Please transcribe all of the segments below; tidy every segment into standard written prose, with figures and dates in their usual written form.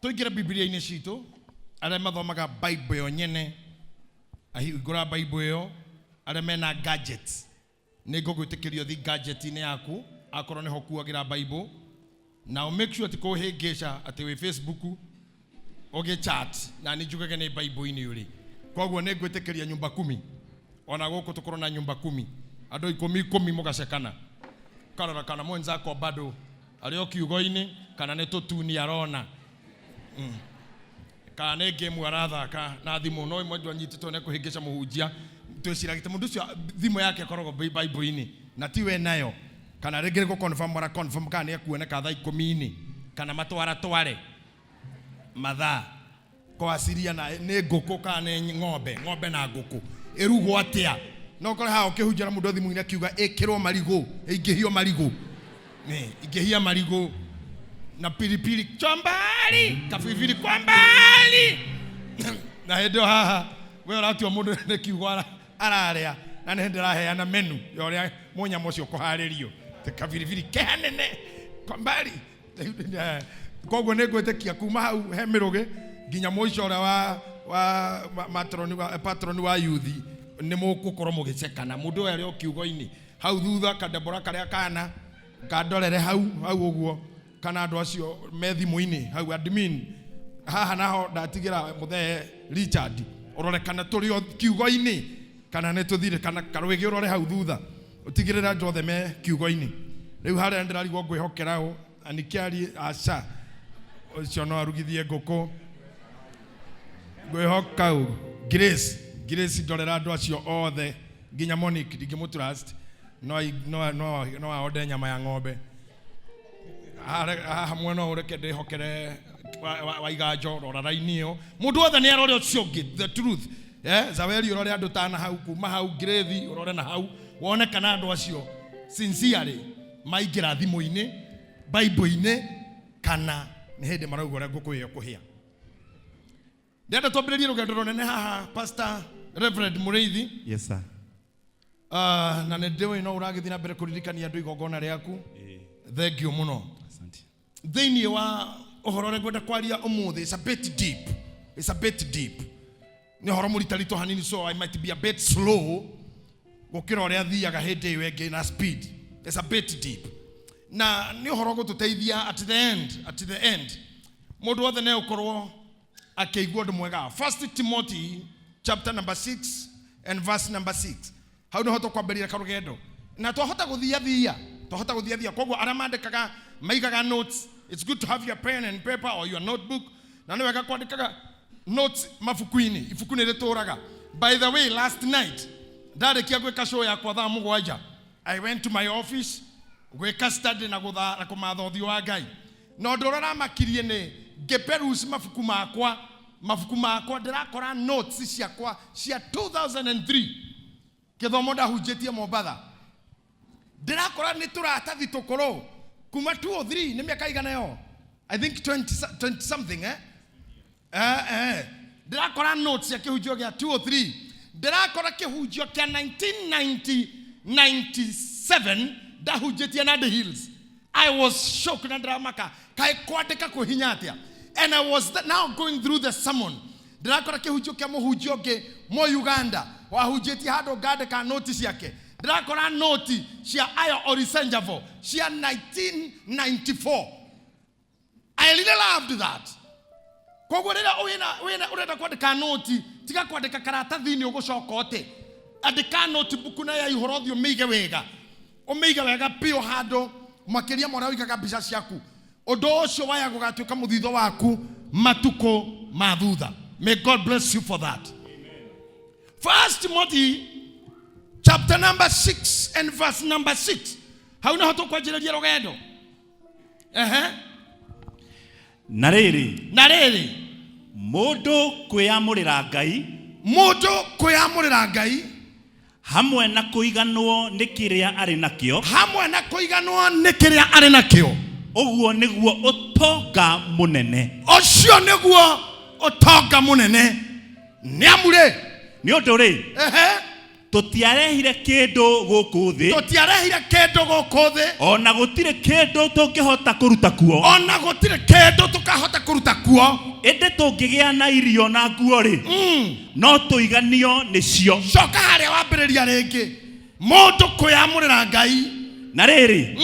Tũingĩre Bibilia-inĩ citũ, arĩa mathomaga Bible yo nyene, ahingũra Bible ĩyo, arĩa mena gadgets, nĩ ngũgwĩtĩkĩria ũthiĩ gadget-inĩ yaku, akorwo nĩho ũkuagĩra Bible, na ũ make sure ti kũhĩngĩca atĩ wĩ Facebook ũgĩ chat na nĩ njugage nĩ Bible-inĩ ũrĩ. Koguo nĩ ngwĩtĩkĩria nyumba kumi, ona gũkũ tũkorwo na nyumba kumi, andũ ikũmi ikũmi mũgacekana, ũkarora kana mwenzako bado arĩ o kiugo-inĩ kana nĩ tũtuni arona. Kana nĩ game arathaka na thimũ, no ĩmwe andũ anyitĩtwo nĩ kũhĩngĩca mũhunjia, twĩciragia mũndũ ũcio thimũ yake ĩkoragwo Bible-inĩ na ti we nayo, kana rĩngĩ nĩ gũ confirm ara confirm kana nĩ ekuoneka thaa ikũmi-inĩ kana matwara tware mathaa kwaciria na nĩ ngũkũ kana nĩ ng'ombe, ng'ombe na ngũkũ ĩrugwo atĩa. No ũkore haha ũkĩhunjia na mũndũ thimũ-inĩ akiuga ĩkĩrwo marigũ, ĩingĩhio marigũ, nĩ ingĩhia marigũ na pilipili kwa mbali, kabiribiri kwa mbali, na hĩndĩ ĩyo haha we ũratua mũndũ nĩ kiugo ararĩa na nĩ hĩndĩ araheana menu ya ũrĩa mũnyamũ ũcio ũkũharĩrio, kabiribiri kehanene kwa mbali. Koguo nĩ ngwĩtĩkia kuma hau he mĩrũgĩ nginya mũico ũrĩa wa matroni wa patroni wa yuthi nĩ mũgũkorwo mũgĩcekana mũndũ ũyũ arĩ o kiugo-inĩ hau thutha, kadebora karĩa kana kandorere hau hau ũguo, kana andũ acio me thimũ-inĩ hau admin haha naho ndatigĩra mũthee Richard ũrore kana tũrĩ o kiugo-inĩ kana nĩ tũthire, kana karwĩgĩ ũrore hau thutha ũtigĩrĩre andũ othe me kiugo-inĩ. Rĩu harĩa ndĩrarigwo ngwĩhokera ũ anikiari aca ũcio no arugithie ngũkũ, ngwĩhoka ũ Grace, Grace ndorera andũ acio othe nginya Monique ndingĩmũ trust, no no no no aonde nyama ya ng'ombe haha mwena ũyũ, reke ndĩhokere wa iganjo, rora raini ĩyo, mũndũ wothe nĩ arore ũcio ũngĩ, the truth, Zaweri ũrore andũ tana hau, kuma hau Ngirĩthi ũrore na hau wone kana andũ acio sincerely maingĩra thimũ-inĩ, Bible-inĩ, kana nĩ hĩndĩ marauga ũrĩa ngũkũ ĩyo kũhĩa. Ndĩrenda twambĩrĩrie rũgendo rũnene haha, Pastor Reverend Mũrĩithi. Yes, sir. Na nĩ ndĩũĩ no ũragĩthiĩ na mbere kũririkania andũ igongona rĩaku. Thank you mũno. Asante. Thĩinĩ wa ũhoro ũrĩa ngwenda kwaria ũmũthĩ, it's a bit deep, it's a bit deep, nĩ ũhoro mũritaritũ hanini, so I might be a bit slow gũkĩra ũrĩa thiaga hĩndĩ ĩyo ĩngĩ na speed. It's a bit deep na nĩ ũhoro gũtũteithia at the end, at the end mũndũ wothe nĩ ũkorwo akĩigua ũndũ mwega. First Timothy chapter number 6 and verse number 6, hau nĩho tũkwambĩrĩria karũgendo na twahota gũthia thia, twahota gũthia thia. Koguo arĩa mandĩkaga, maigaga notes, it's good to have your pen and paper or your notebook, na nĩ wega kwandĩkaga notes mabuku-inĩ, ibuku nĩ rĩtũraga. By the way, last night ndarĩkia gwĩka show yakwa thaa 7, I went to my office gwĩka study na gũtha na kũmatha ũthiũ wa Ngai, na ũndũ ũrĩa ũramakirie nĩ ngĩperuse mabuku makwa, mabuku makwa ndĩrakora notes ciakwa cia 2003, kĩthomo ndahunjĩtie Mombatha, ndĩrakora nĩ tũratathi tũkũrũ kuma 203, nĩ mĩaka igana ĩyo, I think 20, 20 something, eh? Ndĩrakora notes cia kĩhunjio gĩa 203, ndĩrakora kĩhunjio kĩa 1997 ndahunjĩtie Nandi Hills. I was shocked na ndĩramaka kaĩ kwandĩka kwĩ atĩa, and I was now going through the sermon, ndĩrakora kĩhunjio kĩa mũhunjio ũngĩ mo Uganda wahunjĩtie handũ, ngandĩka noti ciake, ndĩrakora noti cia Ayo Orisenjavo cia 1994. I really loved that. Koguo rĩrĩa wĩna ũrenda kwandĩka noti, tiga kwandĩka karatathi-inĩ ũgũcoka ũte, andĩka notebook na ya ihoro ũthiĩ ũmĩige wega, ũmĩige wega biũ handũ makĩria ma ũrĩa ũigaga mbica ciaku. Ũndũ ũcio waya gũgatuĩka mũthithũ waku matukũ ma thutha. May God bless you for that. First Timothy chapter number 6 and verse number 6, hau nĩho tũkwanjĩrĩria rũgendo. Ehe. Na rĩrĩ, Na rĩrĩ, mũndũ kwĩyamũrĩra Ngai mũndũ kwĩyamũrĩra Ngai hamwe na kũiganwo nĩ kĩrĩa arĩ nakĩo, hamwe na kũiganwo nĩ kĩrĩa arĩ nakĩo, ũguo nĩguo ũtonga mũnene. Ũcio nĩguo ũtonga mũnene. Nĩ amu rĩ, Nĩ ũndũ rĩ, Tũtiarehire kĩndũ gũkũ thĩ, Tũtiarehire kĩndũ gũkũ thĩ, ona gũtirĩ kĩndũ tũngĩhota kũruta kuo. Ona gũtirĩ kĩndũ tũkahota kũruta kuo. Ĩndĩ tũngĩgĩa na irio na nguo rĩ, no tũiganio nĩcio. Coka harĩa wambĩrĩria rĩngĩ, mũndũ kwĩyamũrĩra Ngai. Na rĩrĩ,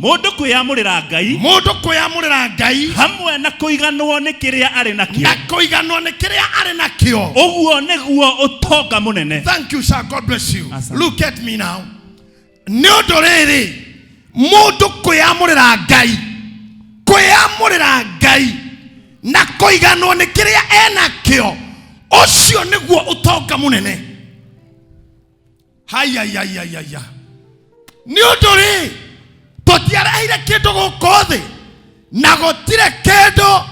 mũndũ kwĩyamũrĩra Ngai, Mũndũ kwĩyamũrĩra Ngai, hamwe na kũiganwo nĩ kĩrĩa arĩ nakĩo, na kũiganwo nĩ kĩrĩa arĩ nakĩo, ũguo nĩguo ũtonga mũnene. Thank you, sir. God bless you. Asante. Look at me now. Nĩ ũndũ rĩrĩ, mũndũ kwĩyamũrĩra Ngai, kwĩyamũrĩra Ngai na kũiganwo nĩ kĩrĩa enakĩo, ũcio nĩguo ũtonga mũnene. Haiyaiyaiyaiya, nĩ ũndũ rĩ, tũtiarehire kĩndũ gũkũ thĩ na gũtirĩ kĩndũ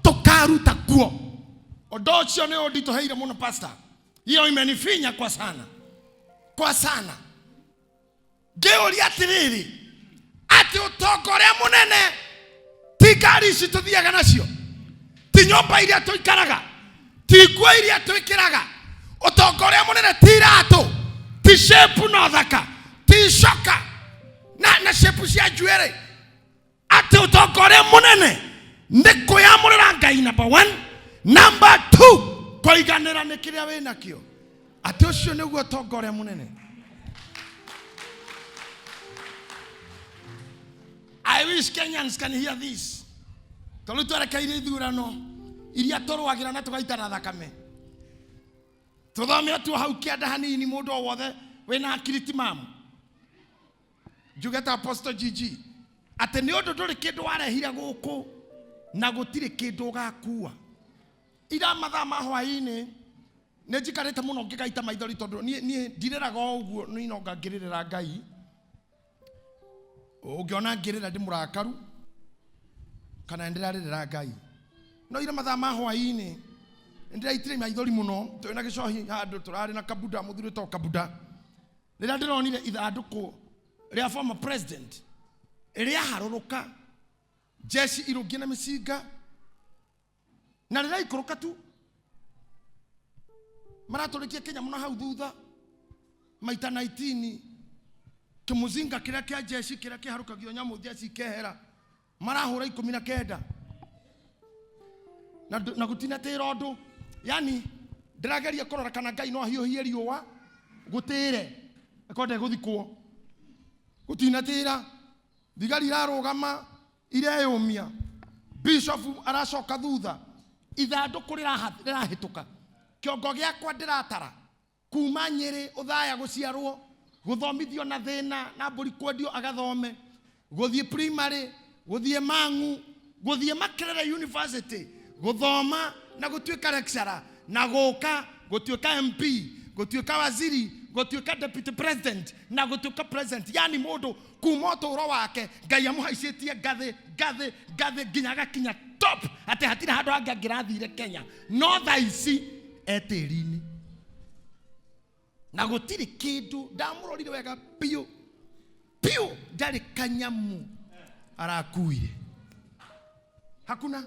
tũkaruta kuo. Ũndũ ũcio nĩ ũnditũheire mũno, pastor. Hiyo imenifinya kwa sana, kwa sana. Ngĩũria atĩrĩrĩ, atĩ ũtonga ũrĩa mũnene ti ngari ici tũthiaga nacio, ti nyũmba iria tũikaraga, ti nguo iria twĩkĩraga, ũtonga ũrĩa mũnene ti iratũ, ti shape na ũthaka, ti icoka na shape cia njuĩrĩ, atĩ ũtonga ũrĩa mũnene nĩ kwĩyamũrĩra Ngai, number one. Number two, kũiganĩra nĩ kĩrĩa wĩ nakĩo, atĩ ũcio nĩguo ũtonga ũrĩa mũnene. I wish Kenyans can hear this. Tondũ twerekeire ithurano iria tũrũagĩra na tũgaitana thakame, tũthome tu hau kĩanda hanini. Mũndũ o wothe wĩna akiri timamu, njuge ta Apostle GG, atĩ nĩ ũndũ ndũrĩ kĩndũ warehire gũkũ na gũtirĩ kĩndũ ũgakua. Ira mathaa ma hwaĩ-inĩ nĩ njikarĩte mũno ngĩgaita maithori, tondũ niĩ ndirĩraga o ũguo, niĩ no ngangĩrĩrĩra Ngai. Ũngĩona ngĩrĩra, ndĩ mũrakaru kana ndĩrarĩrĩra Ngai. No ira mathaa ma hwaĩ-inĩ nĩndĩraitire maithori mũno. Twĩ na gĩcohi handũ tũrarĩ na kabuda, mũthuri wĩtagwo Kabuda, rĩrĩa ndĩronire ithandũkũ rĩa former president rĩaharũrũka, jeshi irũngie na mĩcinga na rĩraikũrũka tu, maratũrĩkia Kenya mũno hau thutha maita 19, kĩmũzinga kĩrĩa kĩa jeshi kĩrĩa kĩharũkagio nyamũ, jeshi ikehera, marahũra 19 na gũtinatĩra ũndũ. Yani ndĩrageria kũrora kana Ngai no ahiũhie riũa gũtĩre ĩkorwo ndegũthikwo. Gũtinatĩra, thigari irarũgama ireyũmia, bishop aracoka thutha, ithandũkũ rĩrahĩtũka. Kĩongo gĩakwa ndĩratara kuma Nyĩrĩ, ũthaya, gũciarwo, gũthomithio na thĩna na mbũri kwendio agathome, gũthiĩ primary, gũthiĩ Mang'u, gũthiĩ Makerere University, gũthoma na gũtuĩka lecturer, na gũka gũtuĩka MP, gũtuĩka waziri, gũtuĩka deputy president na gũtuĩka president. Yani mũndũ kuma ũtũũro wake Ngai amũhaicĩtie ngathĩ, ngathĩ, ngathĩ nginya agakinya top, atĩ hatirĩ handũ hangĩ angĩrathire Kenya. No thaa ici etĩri-inĩ na gũtirĩ kĩndũ. Ndamũrorire wega biũ biũ, ndarĩ kanyamu arakuire, hakuna.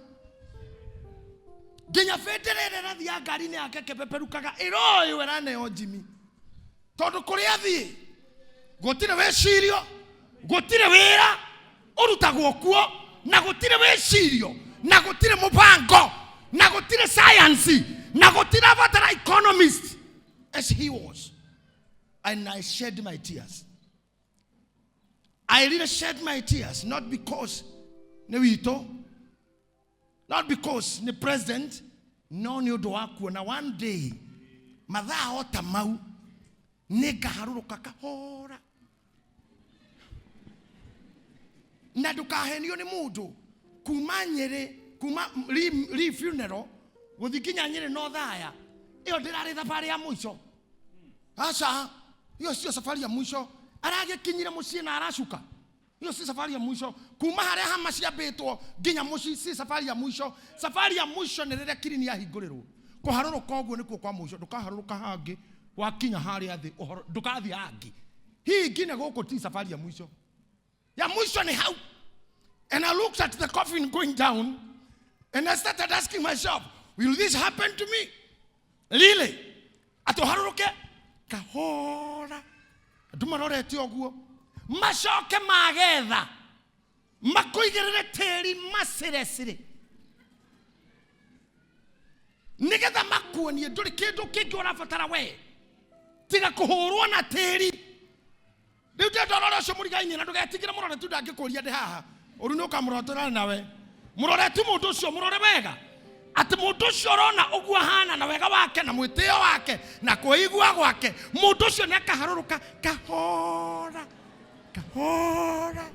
Nginya bendera ĩrĩa ĩrathiaga ngari-inĩ yake ĩkĩpeperukaga ĩroywo ĩraneo Jimmy, tondũ kũrĩa athiĩ gũtirĩ wĩcirio, gũtirĩ wĩra ũrutagwo kuo, na gũtirĩ wĩcirio, na gũtirĩ mũbango, na gũtirĩ science, na gũtirĩ batara economist as he was. And I shed my tears. I really shed my tears, not because nĩ witũ, not because nĩ president, no nĩ ũndũ wa kuona one day mathaa o ta mau nĩ ngaharũrũka kahora. Na ndũkahenio nĩ mũndũ kuma Nyĩrĩ, kuma ri funeral gũthiĩ nginya Nyĩrĩ no thaya ĩyo ndĩrarĩ thabarĩ ya mũico. Aca, hiyo sio safari ya mwisho. Aragĩkinyire mũciĩ na aracuka. Hiyo si safari ya mwisho. Kuma harĩa hama ciambĩtwo nginya mũciĩ si safari ya mwisho. Safari ya mwisho nĩ rĩrĩa kirini yahingũrĩrwo. Kũharũrũka ũguo nĩkuo kwa mũico. Ndũkaharũrũka hangĩ, wakinya harĩa thĩ ũhoro ndũkathiĩ hangĩ. Hii ingine gũkũ ti safari ya mwisho. Ya mwisho ni hau. And I looked at the coffin going down and I started asking myself, will this happen to me? Really? Atĩ ũharũrũke Kahora andũ marorete ũguo, macoke magetha makũigĩrĩre tĩri macirecire nĩgetha makuonie ndũrĩ kĩndũ kĩngĩ ũrabatara we tiga kũhũrwo na tĩri. Rĩu ndenda ũrore ũcio mũrigainie na ndũgetigĩre mũrore tu, ndangĩkũria ndĩ haha ũru nĩ ũkamũrotera nawe. Mũrore tu mũndũ ũcio, mũrore wega atĩ mũndũ ũcio ũrona ũguo ahana na wega wake na mwĩtĩo wake na kwĩigua gwake, mũndũ ũcio nĩ akaharũrũka kahora kahora,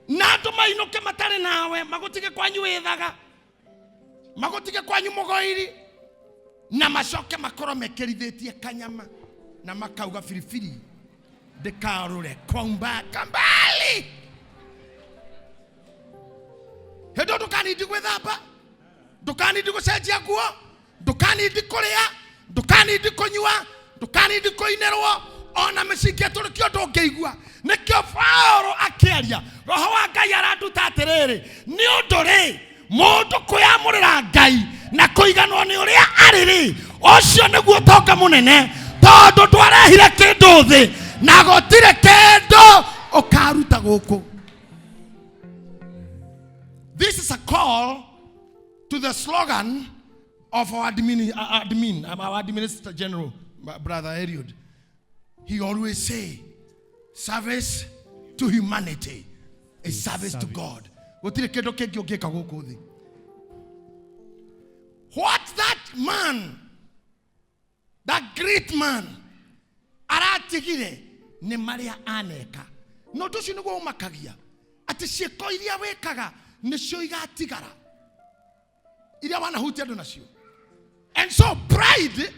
na andũ mainũke matarĩ nawe, magũtige kwanyu wĩthaga, magũtige kwanyu mũgoiri, na macoke makorwo mekĩrithĩtie kanyama na makauga biribiri ndĩkarũre kwaumba kambali. Hĩndĩ ĩyo ndũkanindi gwĩthamba, ndũkanindi gũcenjia nguo, ndũkanindi kũrĩa, ndũkanindi kũnyua, ndũkanindi kũinĩrwo, ona mĩcinga ĩtũrĩkio ndũngĩigua. Nĩkĩo Paũlũ akĩaria, roho wa Ngai aranduta atĩrĩrĩ, nĩ ũndũ rĩ mũndũ kwĩamũrĩra Ngai na kũiganwo nĩ ũrĩa arĩ rĩ, ũcio nĩguo ũtonga mũnene, tondũ ndwarehire kĩndũ thĩ na gũtirĩ kĩndũ ũkaruta gũkũ. This is a call to the slogan of our admin, our administrator general, Brother Eliud. He always say, service to humanity is service to God. Gũtirĩ kĩndũ kĩngĩ ũngĩka gũkũ thĩ. What that man, that great man, aratigire nĩ marĩa aneka. Na ũndũ ũcio nĩguo ũmakagia, atĩ ciĩko iria wĩkaga nĩcio igatigara, iria wanahutia andũ nacio. And so pride,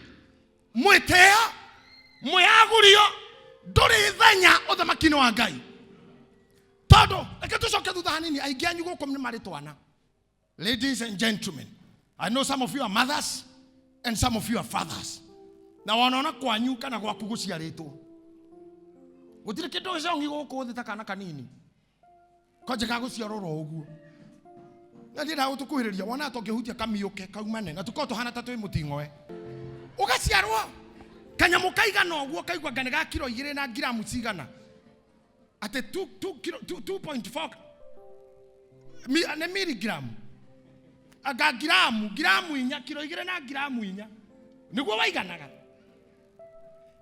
mwĩtĩo, mwĩagurio, ndũrĩ ithenya ũthamaki-inĩ wa Ngai. Tondũ reke tũcoke thutha hanini, aingĩ anyu gũkũ nĩ marĩ twana. Ladies and gentlemen, I know some of you are mothers and some of you are fathers. Na wanaona kwanyu kana gwaku gũciarĩtwo, gũtirĩ kĩndũ gĩcongi gũkũ thĩ ta kana kanini kwanja gagũciarwo ro ũguo. Na ndĩrenda gũtũkuhĩrĩria, wona tũngĩhutia kamiũke kaumane na tũkorwo tũhana ta twĩ mũting'oe. Ũgaciarwo kanyamũ kaigana ũguo, kaigua anga nĩ ga kiro igĩrĩ na ngiramu cigana, atĩ 2.4 nĩ miligramu, anga ngiramu, ngiramu inya, kiro igĩrĩ na ngiramu inya nĩguo waiganaga.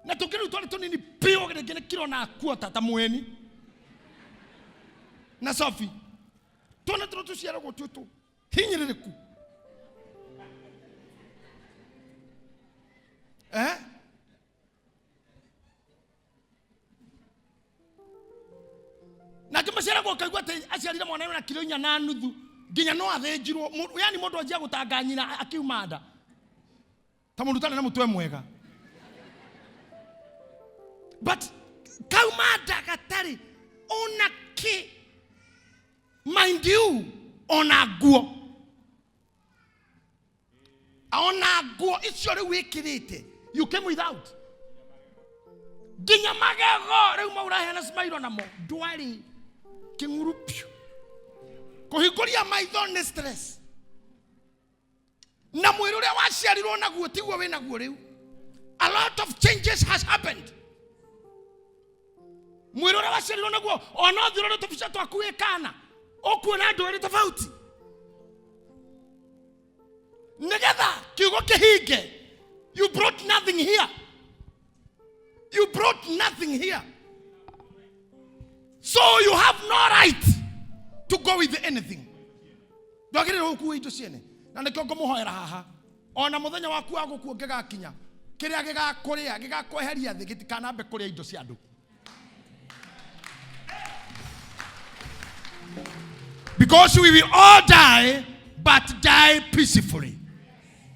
Na tũngĩ rĩu twarĩ tũnini biũ, rĩngĩ nĩ kiro na kuota ta mweni na Sophie, twana tũrĩa tũciaragwo twĩ hinyĩrĩrĩku. Na angĩ maciaragwo ũkaigua atĩ aciarire mwana wĩna kiro inya na nuthu, nginya no athĩnjirwo. Yani mũndũ anjia gũtanga nyina akiuma nda ta mũndũ ũtarĩ na mũtwe mwega, but kauma nda gatarĩ ona kĩ, mind you, ona nguo, ona nguo icio rĩu wĩkĩrĩte, you came without nginya magego rĩu mau ũraheana smile namo ndwarĩ kĩng'uru piũ. Kũhingũria maitho nĩ stress, na mwĩrĩ ũrĩa waciarirwo naguo tiguo wĩ naguo rĩu. A lot of changes has happened. Mwĩrĩ ũrĩa waciarirwo naguo, ona ũthiĩ ũrore tũbica twaku wĩ kana, ũkuona andũ erĩ tofauti. Nĩgetha kiugo kĩhinge, you brought nothing here. You brought nothing here. So you have no right to go with anything. Ndwagĩrĩirwo gũkua indo ciene. Na nĩkĩo ngũmũhoera haha, ona mũthenya waku wa gũkua ũngĩgakinya, kĩrĩa gĩgakũrĩa gĩgakweheria thĩ gĩtikanambe kũrĩa indo cia andũ. Because we will all die, but die peacefully.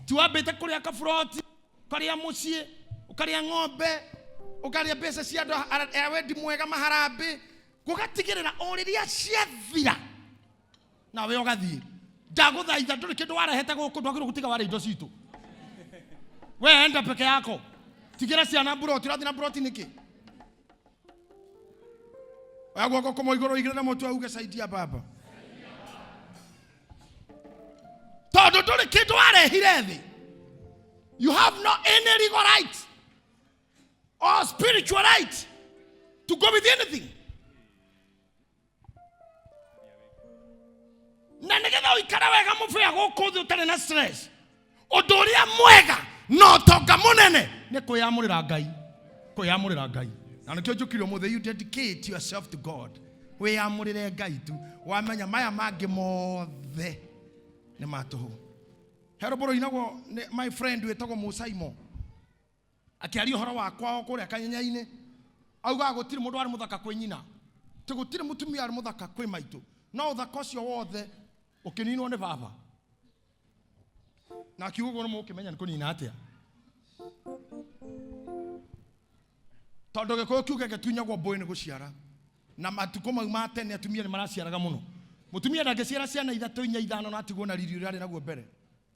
Tiwambĩte kũrĩa kaburoti, ũkarĩa mũciĩ, ũkarĩa ng'ombe, ũkarĩa mbeca cia andũ a wendi mwega maharambĩ, gũgatigĩrĩra o rĩrĩa ciathira nawe ũgathiĩ. Ndagũthaitha, ndũrĩ kĩndũ warehete gũkũ, ndwagĩrĩirwo gũtiga warĩa indo citũ. We enda peke yako, tigĩra ciana mburoti. Ũrathiĩ na mburoti nĩkĩ? Oya guoko kũmwe igũrũ, igĩrĩra mũtwe, uge saidia baba, tondũ ndũrĩ kĩndũ warehire thĩ. You have no any legal right. or spiritual right to go with anything. Na nĩgetha ũikare wega mũbĩa gũkũ thĩ ũtarĩ na stress, ũndũ ũrĩa mwega na ũtonga mũnene nĩ kwĩyamũrĩra Ngai, kwĩyamũrĩra Ngai. Na nĩkĩo njũkire ũmũthĩ, you dedicate yourself to God, wĩyamũrĩre Ngai tu, wamenya maya mangĩ mothe nĩ ma tũhũ. He rũmbo rũinagwo nĩ my friend wĩtagwo Mũsaimo, akĩaria ũhoro wa kwao kũrĩa Kanyenya-inĩ, augaga gũtirĩ mũndũ warĩ mũthaka kwĩ nyina, ti gũtirĩ mũtumia warĩ mũthaka kwĩ maitũ, no ũthaka ũcio wothe ũkĩninwo nĩ baba. Na akiuga ũguo nĩ mũkĩmenya nĩ kũnina atĩa, tondũ Gĩkũyũ kiuga gĩtunyagwo mbũĩ nĩ gũciara, na matukũ mau ma tene atumia nĩ maraciaraga mũno. Mũtumia ndangĩciara ciana ithatũ, inya, ithano na atigwo na riri ũrĩa arĩ naguo mbere.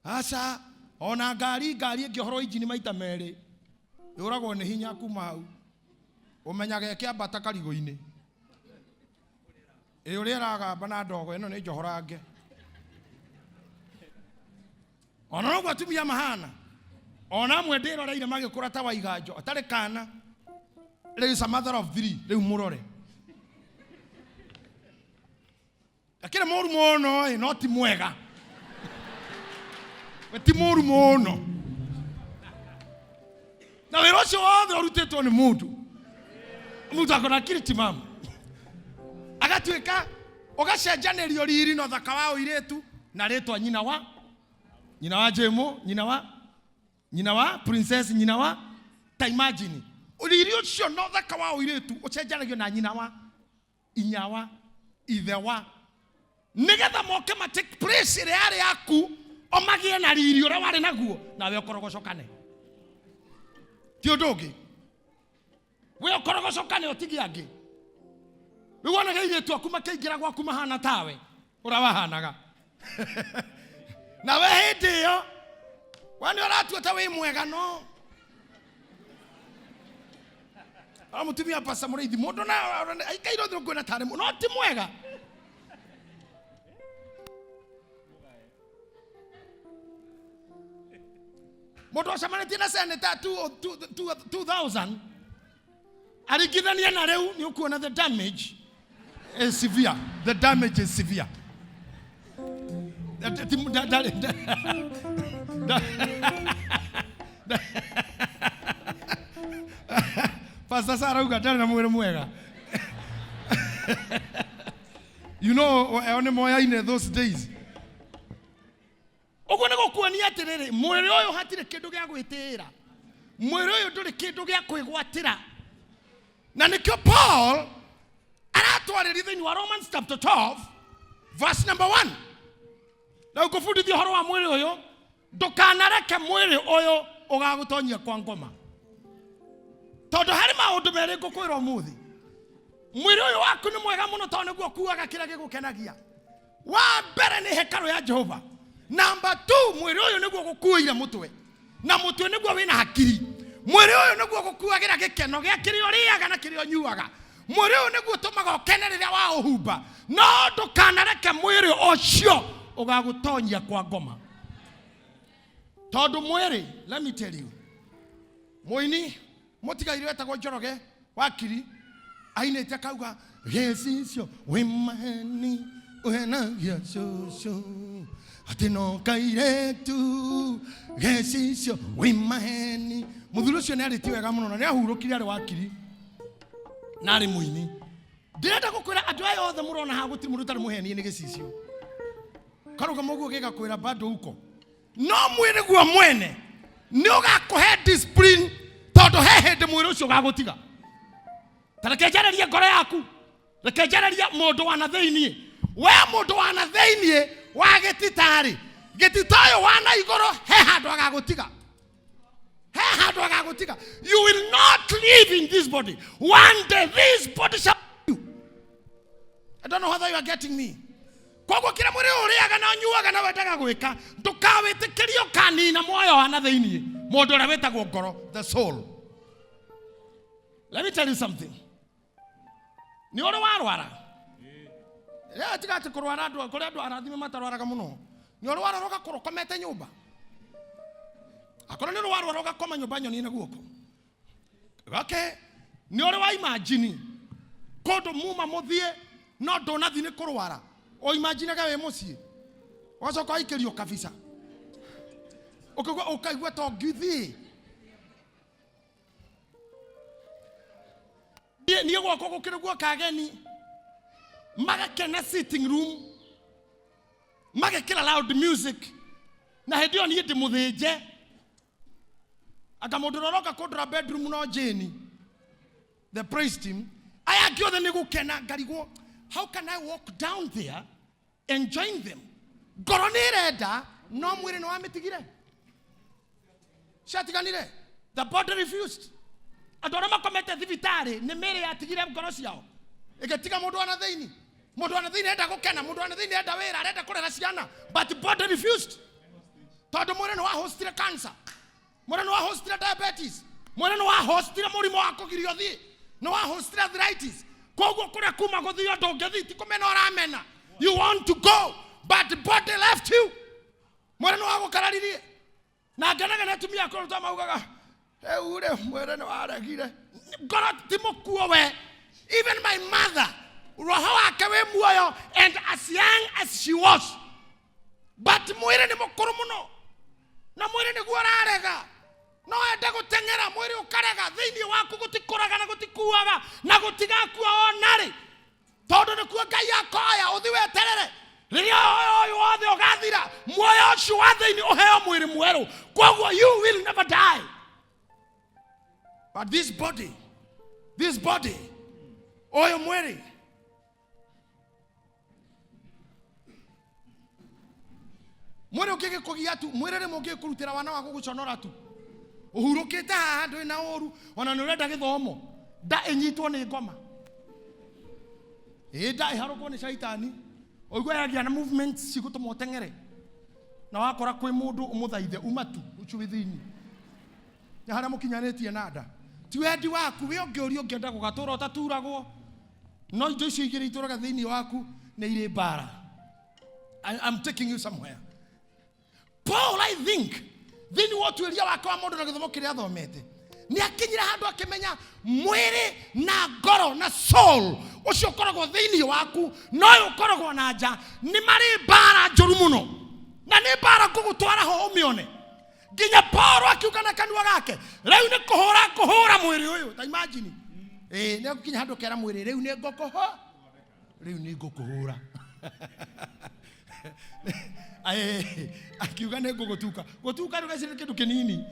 Aca, ona ngari ĩngĩohorwo injini maita merĩ yũragwo nĩ hinya kuma hau, ũmenyaga ĩkĩambata karigũ-inĩ, ĩ ũrĩa ĩragamba na ndogo ĩno nĩ njohorange. Ona noguo atumia mahana, ona amwe ndĩroreire magĩkũra ta waiganjo atarĩ kana, rĩu is a mother of three, rĩu mũrore akĩrĩ mũru mũno ĩ, no ti mwega, we ti mũru mũno, na wĩra ũcio wothe ũrutĩtwo nĩ mũndũ, mũndũ akona akiri timamu, agatuĩka ũgacenjanĩrio riri na ũthaka wa ũirĩtu na rĩtwa nyina wa nyina wa Jemo, nyina wa princess, nyina wa ta imagine riri ũcio na ũthaka wa ũirĩtu ũcenjanagio na nyina wa inya wa ithe wa, nĩgetha moke ma take place ĩrĩa yarĩ yaku, o magĩe na riri ũrĩa warĩ naguo, nawe ũkorogocokane. Ti ũndũ ũngĩ, we ũkorogocokane ũtige angĩ. Rĩu wonaga airĩtu aku makĩingĩra gwaku mahana tawe ũrĩa wahanaga, nawe hĩndĩ ĩyo we nĩ ũratua ta wĩ mwega, no ara mũtumia pasa mũrĩithi mũndũ na aikaire ũthĩ ũkuona tarĩ no ti mwega. Mũndũ ũcemanĩtie na seneta 2000 aringithania na rĩu, nĩ ũkuona the damage is severe, the damage is severe. Da- da- da- da- da- Pastor Sarah auga ndarĩ na mwĩrĩ mwega. You know, eo nĩ moyaine those days. Ũguo nĩ gũkuonia atĩrĩrĩ, mwĩrĩ ũyũ hatirĩ kĩndũ gĩa gwĩtĩĩra, mwĩrĩ ũyũ ndũrĩ kĩndũ gĩa kwĩgwatĩra. Na nĩkĩo Paul aratwarĩria thĩinĩ wa Romans chapter 12 verse number 1, na ngũbundithia ũhoro wa mwĩrĩ ũyũ, ndũkanareke mwĩrĩ ũyũ ũgagũtonyia kwa ngoma, tondũ harĩ maũndũ merĩ ngũkwĩra ũmũthĩ. Mwĩrĩ ũyũ waku nĩ mwega mũno, tondũ nĩguo ũkuaga kĩrĩa gĩgũkenagia. Wa mbere nĩ hekarũ ya Jehova. Namba 2, mwĩrĩ ũyũ nĩguo gũkuĩire mũtwe, na mũtwe nĩguo wĩna hakiri. Mwĩrĩ ũyũ nĩguo gũkuagĩra gĩkeno gĩa kĩrĩa ũrĩaga na kĩrĩa ũnyuaga. Mwĩrĩ ũyũ nĩguo ũtũmaga ũkene rĩrĩa waũhumba. No ndũkanareke mwĩrĩ ũcio ũgagũtonyia kwa ngoma, tondũ mwĩrĩ, let me tell you, mũini mũtigaire wetagwo Njoroge Wakiri ainĩte akauga, gĩcicio wĩ maheni ũhenagia cũcũ atĩ no kairĩtu, gĩcicio wĩ maheni. Mũthuri ũcio nĩ arĩtie wega mũno na nĩ ahurũkire arĩ wakiri na arĩ mũini. Ndĩrenda gũkwĩra andũ aya othe mũrona haha, gũtirĩ mũndũ ũtarĩ mũhenie nĩ gĩcicio. Karũgama ũguo gĩgakwĩra bado uko, no mwĩrĩ guo mwene nĩ ũgakũhe discipline, tondũ he hĩndĩ mwĩrĩ ũcio ũgagũtiga. Ta reke njarĩrie ngoro yaku, reke njarĩrie mũndũ wa na thĩiniĩ. We mũndũ wa na thĩiniĩ wa gĩtita-rĩ, gĩtita ũyũ wa na igũrũ he handũ agagũtiga, he handũ agagũtiga. You will not live in this body. One day this body shall you. I don't know whether you are getting me. Koguo kĩrĩa mwĩrĩ ũyũ ũrĩaga na ũnyuaga na wendaga gwĩka, ndũkawĩtĩkĩrie ũkanina muoyo wa na thĩiniĩ, mũndũ ũrĩa wĩtagwo ngoro, the soul. Let me tell you something. Nĩ ũrĩ warwara? Rĩrĩa tiga atĩ kũrwara, andũ kũrĩ andũ arathime matarwaraga mũno. Nĩ ũrĩ warwara ũgakorwo ũkomete nyũmba? Akorwo nĩ ũrĩ warwara ũgakoma nyũmba nyoni na guoko. Okay, nĩ ũrĩ wa imagine kũndũ muma mũthiĩ no ndũnathiĩ nĩ kũrwara, ũimaginage wĩ mũciĩ ũgacoka waikĩrio kabisa, ũkaigua ũkaigua ta ũngĩthiĩ. Niĩ gwakwa gũkĩrĩ guoka ageni magakena sitting room, magekĩra loud music, na hĩndĩ ĩyo niĩ ndĩmũthĩnje, anga mũndũ ũrĩa ũroka kũndora bedroom no Jane the praise team, aya angĩ othe nĩ gũkena, ngarigwo how can I walk down there and join them? Ngoro nĩ ĩrenda no mwĩrĩ nĩ wamĩtigire, ciatiganire, the body refused. Andũ arĩa makomete thibitarĩ nĩ mĩĩrĩ yatigire ngoro ciao ĩgĩtiga mũndũ wana thĩinĩ, mũndũ wana thĩinĩ enda gũkena, mũndũ wana thĩinĩ enda wĩra, arenda kũrera ciana, but body refused, tondũ mwĩrĩ nĩ wahostire cancer, mwĩrĩ nĩ wahostire diabetes, mwĩrĩ nĩ wahostire mũrimũ wa kũgirio thiĩ, nĩ wahostire arthritis. Koguo kũrĩa kuma gũthio ndũngĩthiĩ, ti kũmena ũramena, you want to go but body left you. Mwĩrĩ nĩ wagũkararirie. Na ngenaga nĩ atumia akũrũ ta maugaga rĩu rĩ mwĩrĩ nĩ waregire, ngoro ti mũkuo we. Even my mother, roho wake wĩ muoyo and as young as she was, but mwĩrĩ nĩ mũkũrũ mũno na mwĩrĩ nĩguo ũrarega. No ende gũteng'era, mwĩrĩ ũkarega. Thĩinĩ waku gũtikũraga na gũtikuaga na gũtigakua ona rĩ, tondũ nĩkuo Ngai akoya ũthi weterere rĩrĩa ũyũ wothe ũgathira, muoyo ũcio wa thĩinĩ ũheo mwĩrĩ mwerũ. Koguo you will never die, but this body, this body, ũyũ mwĩrĩ mwĩrĩ ũngĩgĩkũgia tu, mwĩrĩ rĩmwe ũngĩkũrutĩra wana wa gũgũconora tu, ũhurũkĩte haha ndũrĩ na ũru, ona nĩ ũrenda gĩthomo, nda ĩnyitwo nĩ ngoma, ĩ nda ĩharũkwo nĩ caitani, ũigua yagĩa na movements cigũtũma ũteng'ere, na wakora kwĩ mũndũ ũmũthaithe uma tu ũcio wĩ thĩinĩ, nĩ harĩa mũkinyanĩtie na nda ti wendi waku, wĩ ũngĩũrio ũngĩenda gũgatũra ũtaturagwo, no indo icio igĩrĩ itũraga thĩinĩ waku nĩ irĩ mbara. I'm taking you somewhere. Paul, I think, thĩinĩ wa ũtuĩria wake wa mũndũ na gĩthomo kĩrĩa athomete, nĩ akinyire handũ akĩmenya mwĩrĩ na ngoro na soul ũcio ũkoragwo thĩinĩ waku na ũyũ ũkoragwo na nja nĩ marĩ mbara njũru mũno, na nĩ mbara ngũgũtwara ho ũmĩone. Nginya Paul akiuga na kanua gake, rĩu nĩ kũhũra kũhũra mwĩrĩ ũyũ. Ta imagine, ĩĩ nĩ gũkinya handũ kera mwĩrĩ, rĩu nĩ ngũkũhũ, rĩu nĩ ngũkũhũra. Akiuga nĩ ngũgũtuka, gũtuka rĩu gacirĩ kĩndũ kĩnini,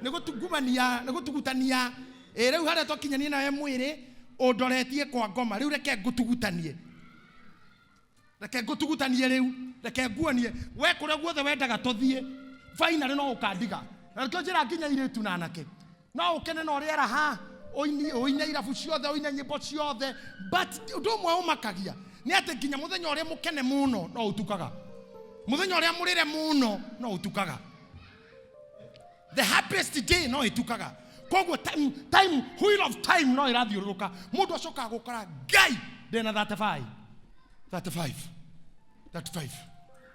nĩ gũtungumania, nĩ gũtugutania. Ĩ rĩu harĩa twakinyania nawe mwĩrĩ ũndoretie kwa ngoma, rĩu reke ngũtugutanie, reke ngũtugutanie rĩu, reke nguonie we kũrĩa guothe wendaga tũthiĩ, finally no ũkandiga. Na nĩkĩo njĩra nginya airĩtu na anake, no ũkene na ũrĩera ha ũine irabu ciothe, ũine nyĩmbo ciothe, but ũndũ ũmwe ũmakagia nĩ atĩ nginya mũthenya ũrĩa mũkene mũno no ũtukaga, mũthenya ũrĩa mũrĩre mũno no ũtukaga, the happiest day no ĩtukaga. Koguo time, time, wheel of time no ĩrathiũrũrũka, mũndũ acokaga gũkora Ngai ndĩna 35 35 35,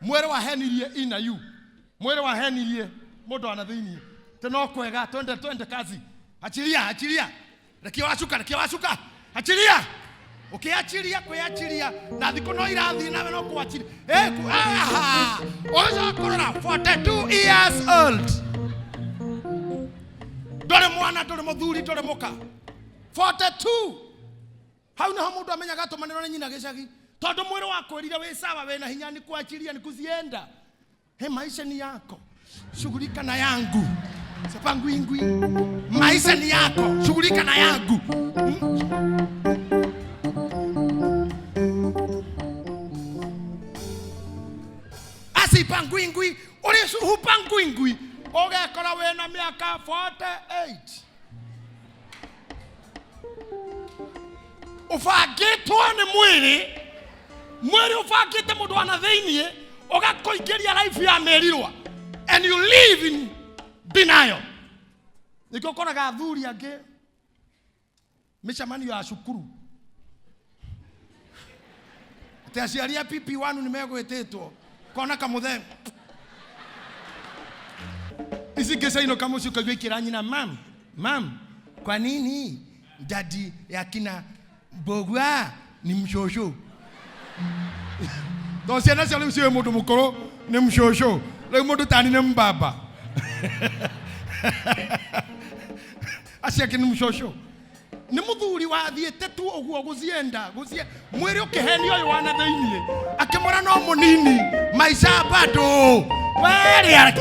mwĩrĩ wahenirie ina you, mwĩrĩ wahenirie mũndũ wana thĩinĩ tĩ no kwega, twende twende kazi, achilia achilia, rekia wacuka, rekia wacuka, achilia, ũkĩachiria kwĩachiria na thikũ no irathiĩ nawe no kũachiria. Aha, ũgacoka kũrora 42 years old, ndũrĩ mwana, ndũrĩ mũthuri, ndũrĩ mũka, 42. Hau niho mũndũ amenyaga atũmanĩrwo nĩ nyina gĩcagi, tondũ mwĩrĩ wakwĩrire wĩ sawa, wĩna hinya, ni kuachiria, ni kuzienda. He, maisha ni yako, shughulika na yangu, sipangwingwi. Maisha ni yako, shughulika na yangu. Asipangwingwi, uri hupangwingwi, ũgekora wĩna mĩaka 48, ũbangĩtwo nĩ mwĩrĩ, mwĩrĩ ũbangĩte mũndũ wana thĩiniĩ ũgakũingĩria life ya merirwa, and you live in denial. Nĩkĩo ũkoraga athuri angĩ mĩcemanio ya cukuru atĩ aciari a PP1 nĩ megwĩtĩtwo, kona kamũthe ici ingĩ ciainũka mũciĩ ũkaigua ikĩra nyina, mam mam. Kwa nini dadi ya kina Mbogwa ni mshosho? To ciana cia rĩu ciũĩ mũndũ mũkũrũ nĩ mshosho, rĩu mũndũ tani nĩ mbaba, acio angĩ nĩ mshosho. Nĩ mũthuri wathiĩte tu ũguo gũcienda gũcie mwĩrĩ ũkĩhenio ũyũ wana thĩiniĩ, akĩmwĩra no mũnini maica bado werĩa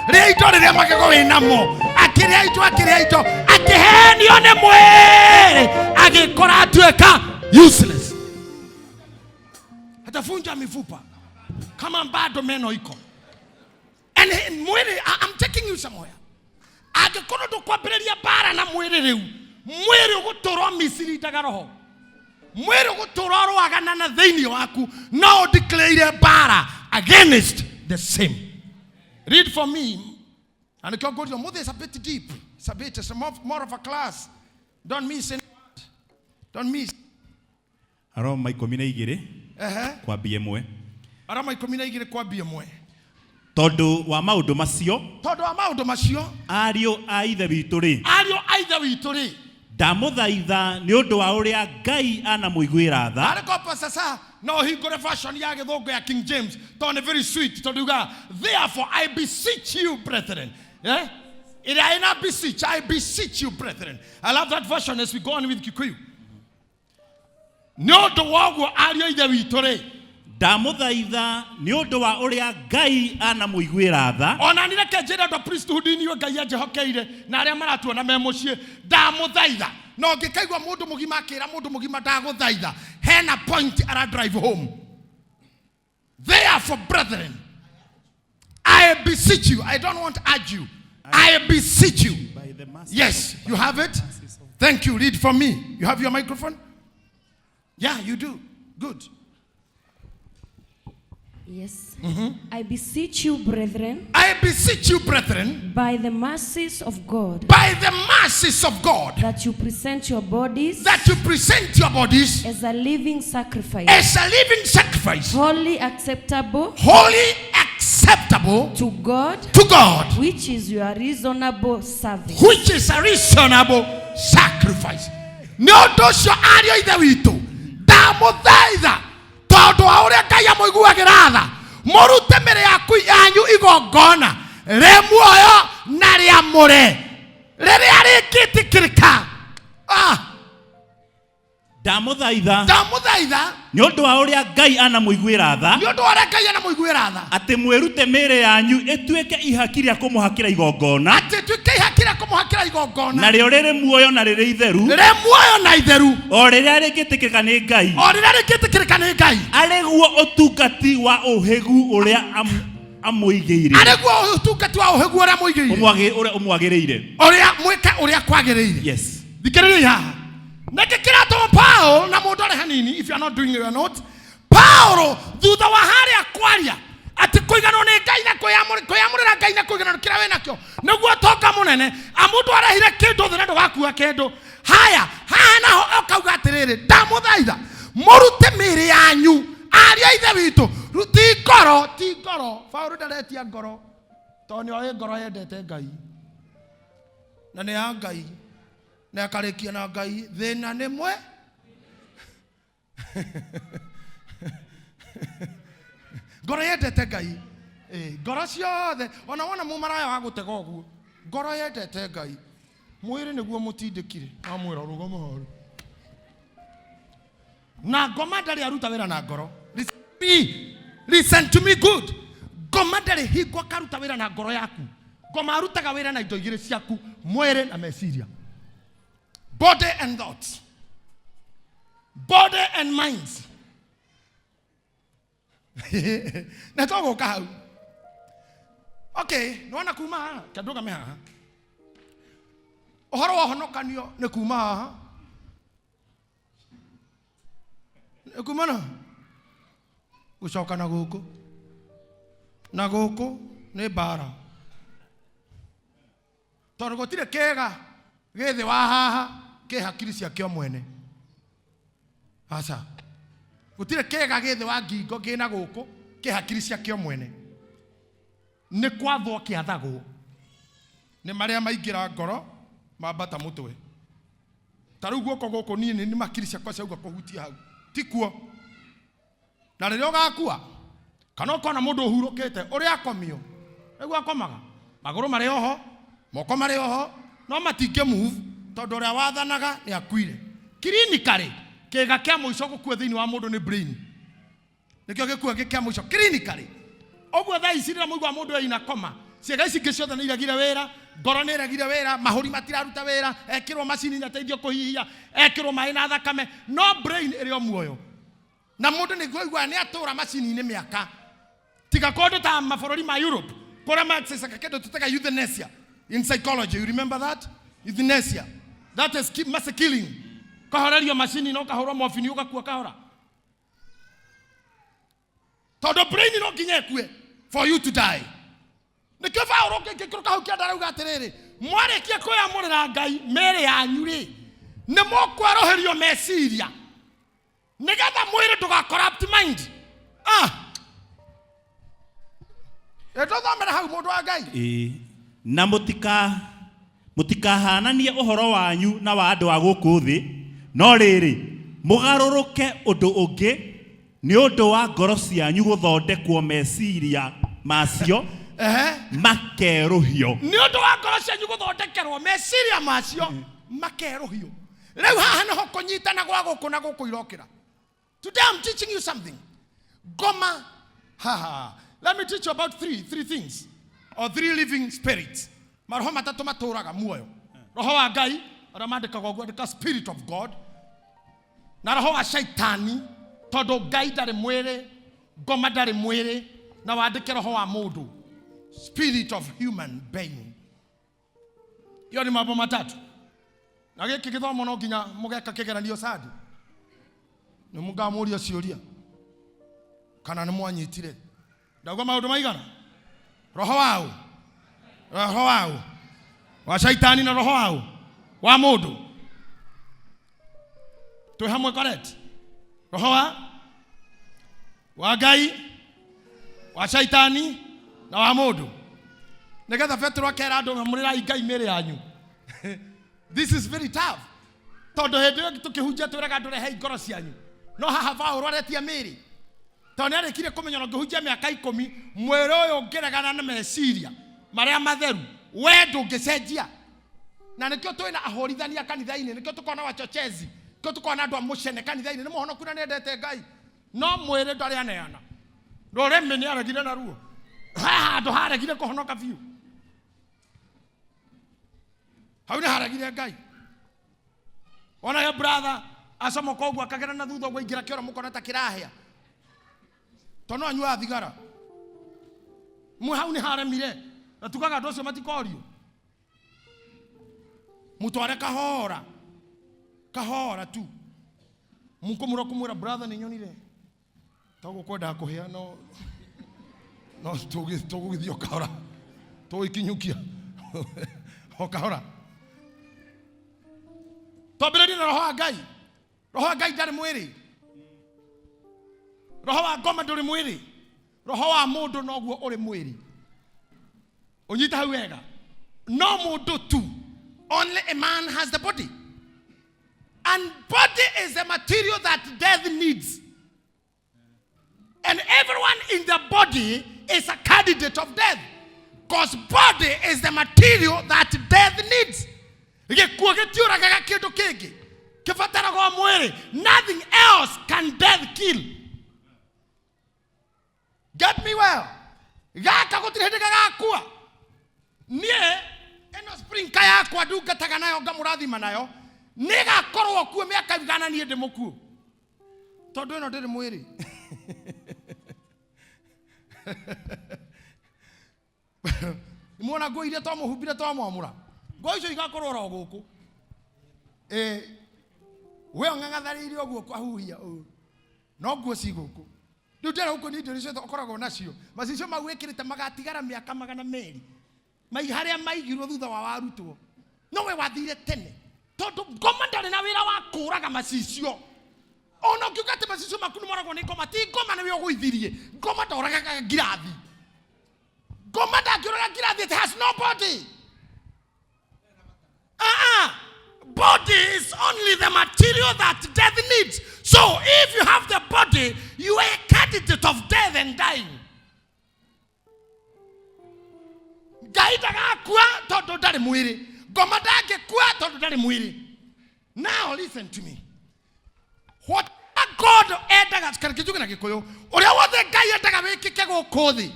rĩa indo rĩrĩa magego wĩ namo, akĩrĩa indo, akĩrĩa indo, akĩhenio nĩ mwĩrĩ, agĩkora atuĩka useless, atafunja mifupa kama bado meno iko. And mwĩrĩ, I'm taking you somewhere. Angĩkorwo ndũkwambĩrĩria mbara na mwĩrĩ rĩu, mwĩrĩ ũgũtũra micirindaga roho, mwĩrĩ ũgũtũra ũrũagana na thĩinĩ waku, no ũdeclare mbara against the same. Read for me. And nĩkĩo ngũrio mũthĩ, it's a bit deep, it's a bit, it's more of a class. Don't miss any word. Don't miss. Aroma 12 kwambia 1. Aroma 12 kwambia 1. Tondũ wa maũndũ macio, tondũ wa maũndũ macio, ariũ a ithe witũ rĩ, ariũ a ithe witũ rĩ, ndamũthaitha nĩ ũndũ wa ũrĩa Ngai anamũiguĩra tha. Arĩ kopa sasa no hingũre version ya gĩthũngũ ya King James, tondũ nĩ very sweet, tondũ yugaga therefore I beseech you brethren, eh? Ĩrĩa ĩna beseech, I beseech you brethren. I love that version as we go on with Kikuyu. Nĩ ũndũ wa ũguo ariũ a ithe witũ rĩ, ndamũthaitha nĩ ũndũ wa ũrĩa Ngai anamũiguĩra tha. Ona nĩ reke njĩre andũ a priesthood inyuĩ Ngai anjĩhokeire na arĩa maratuona me mũciĩ, ndamũthaitha. Na ũngĩkaigua mũndũ mũgima akĩra mũndũ mũgima ndagũthaitha, hena point ara drive home. Therefore brethren, I beseech you. I don't want to urge you. I beseech you. By the mercy Yes, of you have it. Thank you. Read for me. You have your microphone? Yeah, you do. Good. Yes. I beseech you, brethren, I beseech you, brethren, by the mercies of God, by the mercies of God, that you present your bodies that you present your bodies as a living sacrifice, as a living sacrifice, holy acceptable holy acceptable to God, to God, which is your reasonable service. Which is a reasonable sacrifice. Nĩ ũndũ ũcio ariũ a ithe witũ, ndamũthaitha tondũ wa ũrĩa Ngai amũiguagĩra tha, mũrute mĩrĩ yaku yanyu igongona rĩ muoyo na rĩamũre rĩrĩa rĩngĩtĩkĩrĩka. Ndamũthaitha Ndamũthaitha nĩ ũndũ wa ũrĩa Ngai anamũiguĩra tha, nĩ ũndũ wa ũrĩa Ngai anamũiguĩra tha, atĩ mwĩrute mĩĩrĩ yanyu ĩtuĩke ihaki rĩa kũmũhakĩra igongona, atĩ ĩtuĩke ihaki rĩa kũmũhakĩra igongona, narĩo rĩrĩ muoyo na rĩrĩ itheru, rĩ muoyo na itheru, o rĩrĩa rĩngĩtĩkĩrĩka nĩ Ngai, o rĩrĩa rĩngĩtĩkĩrĩka nĩ Ngai, arĩ guo ũtungati wa ũhĩgu ũrĩa amũigĩire, arĩ guo ũtungati wa ũhĩgu ũrĩa amũigĩire, ũrĩa ũmwagĩrĩire, ũrĩa mwĩke ũrĩa kwagĩrĩire. Yes. Thikĩrĩriai haha. Nĩkĩ kĩratũma Paul na mũndũ arĩ hanini, if you are not doing your note, Paul thutha wa harĩa kwaria atĩ kũiganwo nĩ Ngai na kwĩyamũrĩra Ngai na kũiganwo nĩ kĩrĩa wĩnakĩo nĩguo ũtonga mũnene, amũndũ arehire kĩndũ thĩ na ndũgakua kĩndũ. Haya, haha naho ũkauga atĩrĩrĩ, ndamũthaitha mũrute mĩĩrĩ yanyu ariũ a ithe witũ, ti ngoro, ti ngoro. Paul ndaretia ngoro tondũ nĩoĩ ngoro yendete Ngai na nĩ ya Ngai na akarĩkia na Ngai thĩna nĩ mwe. Ngoro yendete Ngai. Ngoro ciothe ona wona mũmaraya wa gũtega ũguo, ngoro yendete Ngai, mwĩrĩ nĩguo mũtindĩkire amwĩra rũgama harĩa. Na ngoma ndarĩ aruta wĩra na ngoro. Listen to me. Listen to me good. Ngoma ndarĩ hingo akaruta wĩra na ngoro yaku. Ngoma arutaga wĩra na indo igĩrĩ ciaku, mwĩrĩ na meciria. Body and thoughts. Body and minds. Na tũgũka hau. Okay, nĩwona kuma haha, reke ndũgame haha. Ũhoro wa ũhonokanio nĩ kuma haha. Nĩ kuma na gũcoka na gũkũ. Na gũkũ nĩ mbara. Tondũ gũtirĩ kĩga gĩ thĩ wa haha kĩ hakiri ciakĩo mwene. Aca. Gũtirĩ kĩga gĩ thĩ wa ngingo kĩ na gũkũ kĩ hakiri ciakĩo mwene. Nĩ kwathwo kĩathagwo. Nĩ marĩa maingĩra ngoro mambata mũtwe. Ta rĩu guoko gũkũ niĩ nĩ makiri ciakwa ciauga kũhutia hau ti kuo. Na rĩrĩa ũgakua kana ũkona mũndũ ũhurũkĩte ũrĩa akomio nĩguo akomaga, magũrũ marĩ oho, moko marĩ oho, no matingĩ move tondũ ũrĩa wathanaga nĩ akuire. Clinically kĩga kĩa mũico gũkua thĩinĩ wa mũndũ nĩ brain, nĩkĩo gĩkua gĩ kĩa mũico clinically. Ũguo thaa ici rĩrĩa mũigua mũndũ ena koma, ciĩga ici ingĩ ciothe nĩ iregire wĩra, ngoro nĩ ĩregire wĩra, mahũri matiraruta wĩra, ekĩrwo macini na teithio kũhihia, ekĩrwo maĩ na thakame, no brain ĩrĩ o muoyo. Na mũndũ nĩ kũigua nĩ atũra macini-inĩ mĩaka. Tiga kũndũ ta mabũrũri ma Europe kũrĩa macecaga kĩndũ tũtaga euthanasia in psychology. You remember that? Euthanasia, that is mass killing. Kahorerio macini na ũkahũrwo mobini ũgakua kahora, tondũ brain no nginya ĩkue for you to die. Nĩkĩo Paũlũ ngĩkĩrũka hau kĩanda arauga atĩrĩrĩ, mwarĩkia kwĩyamũrĩra Ngai mĩĩrĩ yanyu rĩ, nĩ mũkwerũhĩrio meciria nĩgetha mwĩrĩ ndũga corrupt mind. Ĩtũthomere hau, mũndũ wa Ngai. Ĩĩ. Na mũtikahananie ũhoro wanyu na wa andũ a gũkũ thĩ, no rĩrĩ, mũgarũrũke ũndũ ũngĩ nĩ ũndũ wa ngoro cianyu gũthondekwo meciria macio makerũhio. Nĩ ũndũ wa ngoro cianyu gũthondekerwo meciria macio makerũhio. Rĩu haha nĩho kũnyitana gwa gũkũ na gũkũ irokĩra. Today I'm teaching you something. Ngoma, haha, let me teach you about three things or three living spirits. Maroho matatũ matũraga muoyo. Roho wa Ngai arĩa mandĩkagwo ũguo, andĩka spirit of God, na roho wa shaitani, tondũ Ngai ndarĩ mwĩrĩ, ngoma ndarĩ mwĩrĩ, na wandĩke roho wa mũndũ, spirit of human being. Hiyo ni mambo matatu. Na gĩkĩ gĩthomo no nginya mũgeka kĩgeranio sadi, nĩ mũngamũria ciũria kana nĩ mwanyitire. Ndauga maũndũ maigana? Roho wau, roho wau wa shaitani na roho wau wa mũndũ. Twĩ hamwe, correct? Roho wa Ngai, wa shaitani na wa mũndũ. Nĩgetha Petero akera andũ, mũrĩrai Ngai mĩĩrĩ yanyu. This is very tough, tondũ hĩndĩ ĩyo tũkĩhunjia twĩraga andũ, rehei ngoro cianyu, no haha Paũlũ aretia mĩĩrĩ, tondũ nĩ arĩkirie kũmenya ona ũngĩhunjia mĩaka 10, mwĩrĩ ũyũ ũngĩregana na meciria marĩa matheru, we ndũngĩcenjia. Na nĩkĩo twĩna ahũrithania kanitha-inĩ, nĩkĩo tũkoragwo na wachochezi, nĩkĩo tũkoragwo na andũ a mũcene kanitha-inĩ. Nĩ mũhonoku na nĩendete Ngai, no mwĩrĩ ndarĩ aneana. Rũrĩmĩ nĩ aregire naruo, he handũ haregire kũhonoka biũ, hau nĩ haregire Ngai. Ona he brother acomoka ũguo akagera na thutha ũguo aingĩra kĩoro, mũkona ta kĩrahĩa tondũ no anyuaga thigara mwe, hau nĩ haremire. Na tugaga andũ acio matikorio, mutware kahora kahora tu, mũkũmũra kũmwĩra, brother, nĩ nyonire tagũkwendaga kũhĩa, no tũgũgĩthiĩ o kahora, tũgũikinyũkia o kahora. Twambĩrĩrie na roho wa Ngai. Roho wa Ngai ndarĩ mwĩrĩ, roho wa ngoma ndũrĩ mwĩrĩ, roho wa mũndũ noguo ũrĩ mwĩrĩ. Ũnyite hau wega, no mũndũ tu. Only a man has the body, and body is a material that death needs, and everyone in the body is a candidate of death, because body is the material that death needs. Gĩkuũ gĩtiũragaga kĩndũ kĩngĩ, kĩbataraga o mwĩrĩ. Nothing else can death kill. Get me well, gaka gũtirĩ hĩndĩ gagakua. Niĩ ĩno sprinka yakwa ndungataga nayo, ngamũrathima nayo, nĩgakorwo kuo mĩaka 100 niĩ ndĩ mũkuũ, tondũ ĩno ndĩrĩ mwĩrĩ. Muona nguo iria twamũhumbire, twamwamũra, nguo icio igakorwo oro gũkũ. Ĩ we ũng'ang'atharĩire ũguo kwahuhia ũũ, no nguo ci gũkũ. Rĩu ndĩra gũkũ nĩ indo iria ciothe ũkoragwo nacio, macicio mau wĩkĩrĩte magatigara mĩaka 200 mai harĩa maigirwo thutha wa warutwo, no we wathire tene, tondũ ngoma ndarĩ na wĩra wa kũraga macicio. Ona ũngiuga atĩ macicio maku nĩ moragwo nĩ ngoma, ti ngoma, nĩwe ũgũithirie. Ngoma ndoragaga ngirathi, ngoma ndangĩũraga ngirathi. It has no body. Ah ah. Body is only the material that death needs. So if you have the body, you are a candidate of death and dying. Ngai ndagakua tondũ ndarĩ mwĩrĩ. Ngoma ndangĩkua tondũ ndarĩ mwĩrĩ. Now listen to me. What God endaga kana kĩnjuge na Gĩkũyũ, ũrĩa wothe Ngai endaga wĩkĩke gũkũ thĩ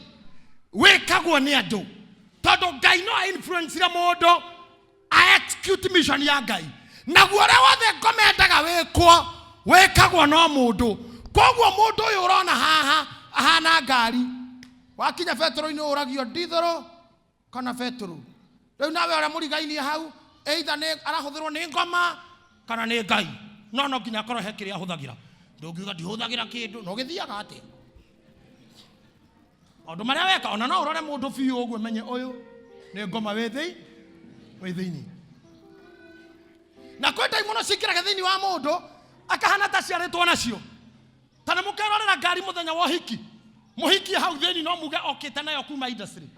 wĩkagwo nĩ andũ, tondũ Ngai no a-influence mũndũ a execute mission ya Ngai. Naguo ũrĩa wothe ngoma endaga wĩkwo wĩkagwo no mũndũ. Koguo mũndũ ũyũ ũrona haha ahana ngari, wakinya betũrũ-inĩ ũragio ndithũrũ kana betũrũ. Rĩu nawe ũrĩa mũrigainie hau, either nĩ arahũthĩrwo nĩ ngoma kana nĩ Ngai, no no nginya akorwo he kĩrĩa ahũthagĩra. Ndũngiuga ndihũthagĩra kĩndũ, no gĩthiaga atĩa? Maũndũ marĩa weka, ona no ũrore mũndũ biũ ũguo menye ũyũ nĩ ngoma wĩ thĩinĩ. Na kwĩ ndaimono cingĩraga thĩinĩ wa mũndũ akahana ta ciarĩtwo nacio. Ta nĩ mũkerorera ngari mũthenya wa ũhiki, mũhikie hau thĩinĩ no muge okĩte nayo kuma industry.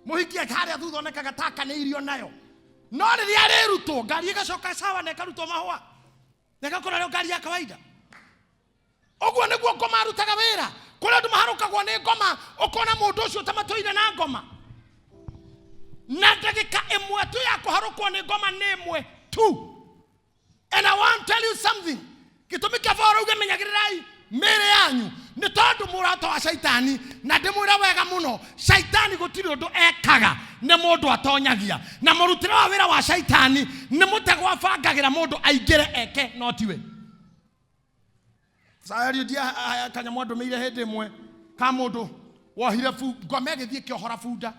Mũhikie harĩa thutha onekaga ta akanĩirio nayo, no rĩrĩa rĩrutwo ngari ĩgacoka sawa na ĩkarutwo mahũa na ĩgakorwo arĩ ngari ya kawaida. Ũguo nĩguo ngoma arutaga wĩra. Kũrĩ andũ maharũkagwo nĩ ngoma, ũkona mũndũ ũcio ta matũire na ngoma, na ndagĩka ĩmwe tu ya kũharũkwo nĩ ngoma nĩ ĩmwe tu. And I want to tell you something. Gĩtũmi kĩa Paul auge menyagĩrĩrai mĩĩrĩ yanyu nĩ tondũ mũrata wa caitani, na ndĩmwĩre wega mũno, caitani gũtirĩ ũndũ ekaga nĩ mũndũ atonyagia, na mũrutĩre wa wĩra wa caitani nĩ mũtego abangagĩra mũndũ aingĩre eke no tiwe. Sayario ndia kanyamũ andũmĩire hĩndĩ ĩmwe ka mũndũ wohire ngoma ĩgĩthiĩ ĩkĩohora bunda.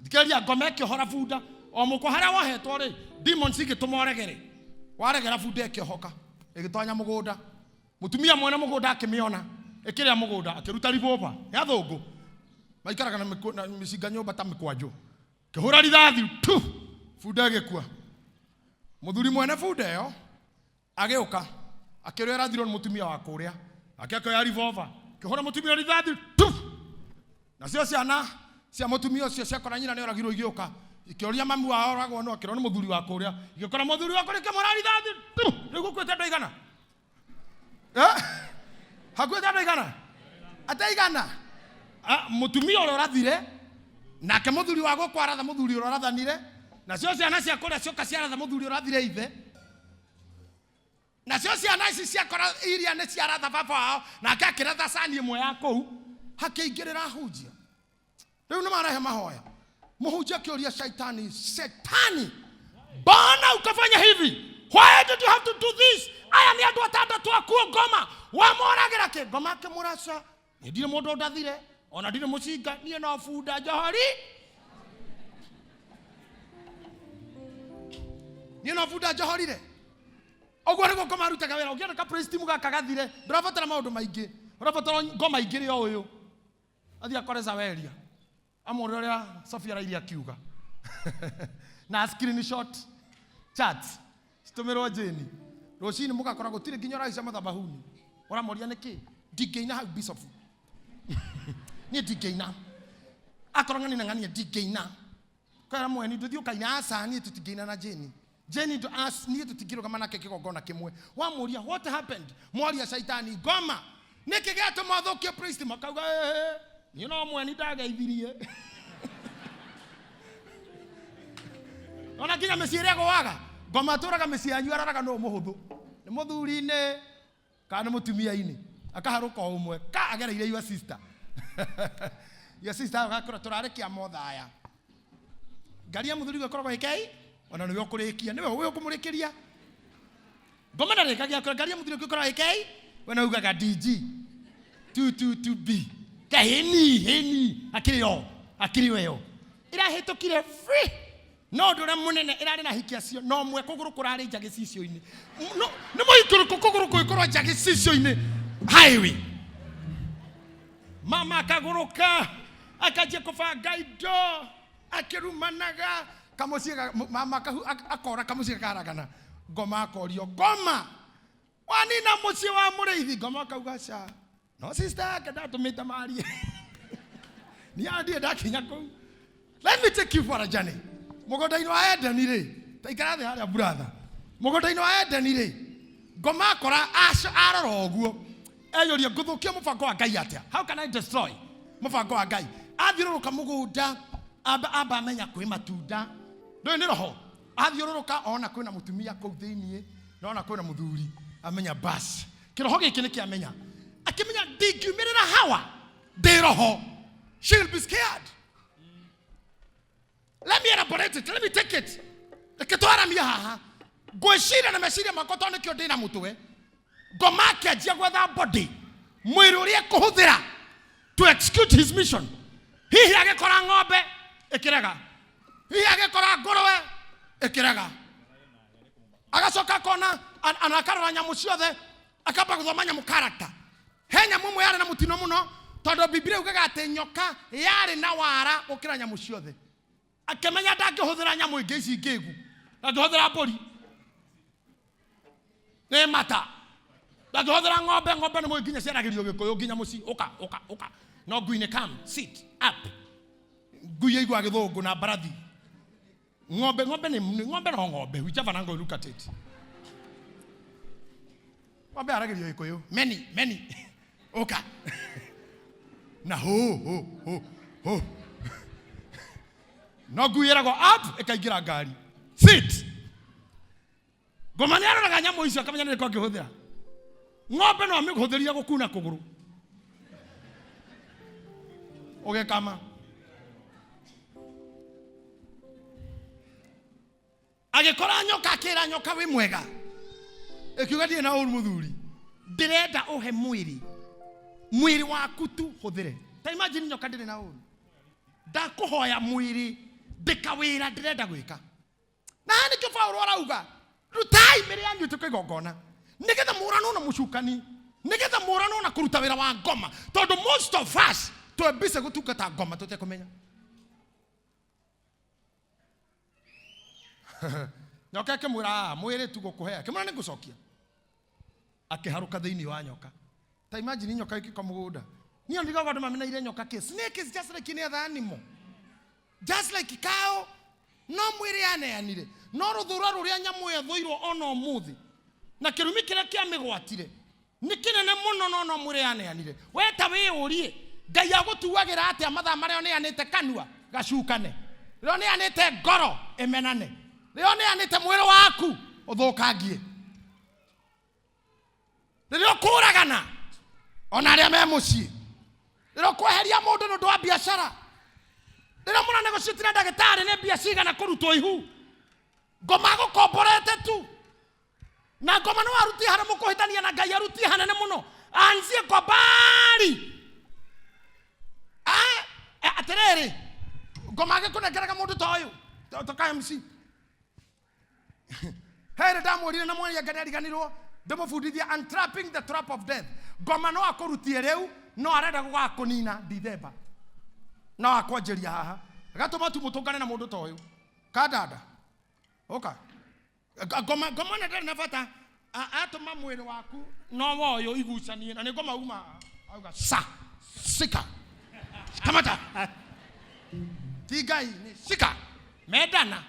Thikĩrĩria, ngoma ĩkĩohora bunda o mũkwa harĩa wohetwo rĩ, demons igĩtũma ũregere, waregera bunda ĩkĩohoka ĩgĩtonya mũgũnda. Mũtumia mwene mũgũnda akĩmĩona ĩkĩrĩa mũgũnda, akĩruta ribũba ya thũngũ maikaraga na mĩcinga nyũmba ta mĩkwanjũ, kĩhũra rithathi tu, bunda ĩgĩkua. Mũthuri mwene bunda ĩyo agĩũka akĩrĩa ĩrathirwo nĩ mũtumia wa kũrĩa, ake akĩoya revolver kĩhũra mũtumia rithathi tu. Nacio ciana cia mũtumia ũcio ciakora nyina nĩ oragirwo, igĩũka ikĩũria mami wao oragwo no, akĩrwo nĩ mũthuri wa kũrĩa. Igĩkora mũthuri wa kũrĩa ikĩmũra rithathi tu. Rĩu gũkuĩte andũ aigana? Hakuĩte andũ aigana? Ataigana. Mũtumia ũrĩa ũrathire nake mũthuri wa gũkũ aratha mũthuri ũrĩa ũrathanire, nacio ciana cia kũrĩa cioka ciaratha mũthuri ũrathire ithe, nacio ciana ici ciakora iria nĩ ciaratha baba wao, nake akĩratha cani ĩmwe ya kũu, hakĩingĩrĩra ahunjia. Rĩu nĩ marehe mahoya. Mũhunjia akĩũria shaitani, shetani, mbona ukafanya hivi? Why did you have to do this? Aya nĩ andũ atandatũ akuo, ngoma wamoragĩra kĩ? Ngoma akĩmũraca, niĩ ndirĩ mũndũ ndathire, ona ndirĩ mũcinga, niĩ no bunda njohori, niĩ no bunda njohorire. Ũguo nĩguo ngoma arutaga wĩra. Ũngĩenda ka praise team gaka gathire, ndũrabatara maũndũ maingĩ, ũrabatara ngoma ingĩrĩ o ũyũ athiĩ akore Zaweria amwĩre ũrĩa Sofia araire akiuga na screenshot chat citũmĩrwo Jane. Rũcinĩ mũgakora gũtirĩ nginya ũraica mathabahuni, ũramũria nĩkĩ ndingĩina hau bishop, niĩ ndingĩina, akorwo ng'ani na ng'ania ndingĩina, kwera mweni ndũthiĩ ũkaina, aca niĩ tũtingĩina na Jane. Jane ndo as niĩ tũtingĩrũgama nake kĩgongona kĩmwe. Wamũria what happened, mwaria caitani ngoma nĩkĩ gĩatũma ũthũkie priest, makauga "Ĩĩ, niĩ no mweni ndageithirie." Ona nginya mĩciĩ ĩrĩa ĩgũaga, ngoma atũraga mĩciĩ yanyu, aroraga nũ mũhũthũ, nĩ mũthuri-inĩ kana nĩ mũtumia-inĩ, akaharũka o ũmwe ka agereire your sister, your sister agakora tũrarĩ kĩa mothaya, ngari ya mũthuri ĩkoragwo ĩkei, ona nĩwe ũkũrĩkia, nĩwe ũĩ ũkũmũrĩkĩria. Ngoma ndarĩkagia kũrĩa ngari ya mũthuri ĩkoragwo ĩkei, we no ugaga DG 222B kahĩni hĩni, akĩrĩ o akĩrĩ o ĩyo ĩrahĩtũkire free. No ũndũ ũrĩa mũnene ĩrarĩ na hiki acio no ũmwe kũgũrũ kũrarĩ nja gĩcicio-inĩ. No nĩ mũhiki ũrĩkũ kũgũrũ kũngĩkorwo nja gĩcicio-inĩ highway? Mama akagũrũka akanjia kũbanga indo akĩrumanaga kamũciĩ mama akora kamũciĩ karagana. Ngoma akorio, ngoma wanina mũciĩ wa mũrĩithi? Ngoma akauga ca no sister yake ndatũmĩte marie, niĩ ndirĩ ndakinya kũu. Let me take you for a journey. Mũgũnda-inĩ wa Edeni rĩ, ta ikara thĩ harĩa brother. Mũgũnda-inĩ wa Edeni rĩ, ngoma akora arora ũguo eyũria, ngũthũkia mũbango wa Ngai atĩa? How can I destroy mũbango wa Ngai? Athiũrũrũka mũgũnda, amba amenya kwĩ matunda. Ndũĩ nĩ roho. Athiũrũrũka ona kwĩna mũtumia kũu thĩiniĩ, na ona kwĩna mũthuri, amenya bas. Kĩroho gĩkĩ nĩ kĩamenya. Akĩmenya ndingiumĩrĩra Hawa ndĩ roho. She will be scared. Let me elaborate it. Let me take it. Reke twaramie haha. Ngwĩciria na meciria makwa tondũ nĩkĩo ndĩ na mũtwe. Ngoma akĩanjia gwetha body, mwĩrĩ ũrĩa ekũhũthĩra to execute his mission. Hihi agĩkora ng'ombe ĩkĩrega, hihi agĩkora ngũrwe ĩkĩrega, agacoka akona ana akarora nyamũ ciothe, akamba gũthoma nyamũ character. He nyamũ ĩmwe yarĩ na mũtino mũno, tondũ Biblia yugaga atĩ nyoka yarĩ na wara gũkĩra nyamũ ciothe. Akĩmenya ndangĩhũthĩra nyamũ ingĩ ici ngĩgu, ndangĩhũthĩra mbũri nĩ mata, ndangĩhũthĩra ng'ombe. Ng'ombe nĩ mũĩ nginya ciaragĩrio Gĩkũyũ nginya mũciĩ, ũka ũka ũka, no ngui nĩ come sit up. Ngui ĩiguaga Gĩthũngũ na mbarathi. Ng'ombe, ng'ombe nĩ ng'ombe, no ng'ombe, whichever angle you look at it. Ng'ombe aragĩrio Gĩkũyũ, many many, ũka na hũ hũ hũ hũ. No ngui ĩragwo up ĩkaingĩra ngari, sit. Ngoma nĩ aroraga nyamũ icio akamenya nĩ rĩkũ angĩhũthĩra. Ng'ombe no amĩhũthĩrie gũkuna kũgũrũ ũgĩkama. Agĩkora nyoka, akĩra nyoka, wĩ mwega? Ĩkiuga, ndirĩ na ũru mũthuri, ndĩrenda ũhe mwĩrĩ, mwĩrĩ waku tu hũthĩre. Ta imagine, nyoka ndĩrĩ na ũru, ndakũhoya mwĩrĩ, ndĩka wĩra ndĩrenda gwĩka. Na haha nĩkĩo Paulo arauga, rutai mĩrĩ yanyu ĩtuĩke igongona, nĩgetha mũranwo na mũcukani, nĩgetha mũranwo na kũruta wĩra wa ngoma, tondũ most of us twĩ busy gũtungata ngoma tũtekũmenya. Nyoka ĩkĩmwĩra, "Ah, mwĩrĩ tu gũkũhe." Akĩmwĩra, nĩ ngũcokia. Akĩharũka thĩinĩ wa nyoka. Ta imagine nyoka ĩgĩka mũgũnda. Niĩ ndigaga andũ mameneire nyoka kĩ. Snake is just like any other animal, just like cow. No mwĩrĩ yaneanire, no rũthũra rũrĩa nyamũ ĩyo ĩthũirwo ona ũmũthĩ na kĩrumi kĩrĩa kĩamĩgwatire nĩ kĩnene mũno, no mwĩrĩ yaneanire. We ta wĩyũrie, Ngai agũtuagĩra atĩa mathaa marĩa ũneanĩte kanua gacukane, rĩrĩa ũneanĩte ngoro ĩmenane, rĩrĩa ũneanĩte mwĩrĩ waku ũthũkangie, rĩrĩa ũkũragana ona arĩa me mũciĩ, rĩrĩa ũkweheria mũndũ nĩ ũndũ wa biacara, rĩrĩa mũranegotiate na ndagĩtarĩ nĩ mbia cigana kũrutwo ihu. Ngoma agũkomborete tu, na ngoma no arutie harĩa mũkũhĩtania na Ngai, arutie hanene mũno, anzie kwa mbali. Atĩrĩrĩ, ngoma agĩkũnengeraga mũndũ ta ũyũ ta MC herĩ ndamwĩrire na mweri anga nĩariganirwo ndĩmũbundithia untrapping the trap of death. Ngoma no akũrutie rĩu, no arenda gũgakũnina Dithemba, no akwanjĩria haha, agatũma tu mũtũngane na mũndũ ta ũyũ kandanda ũka. Ngoma, ngoma na ndarĩ na bata. Atũma mwĩrĩ waku no woyũ igucanie na nĩ ngoma uma auga sa sika kamata, ti Ngai nĩ sika mendana.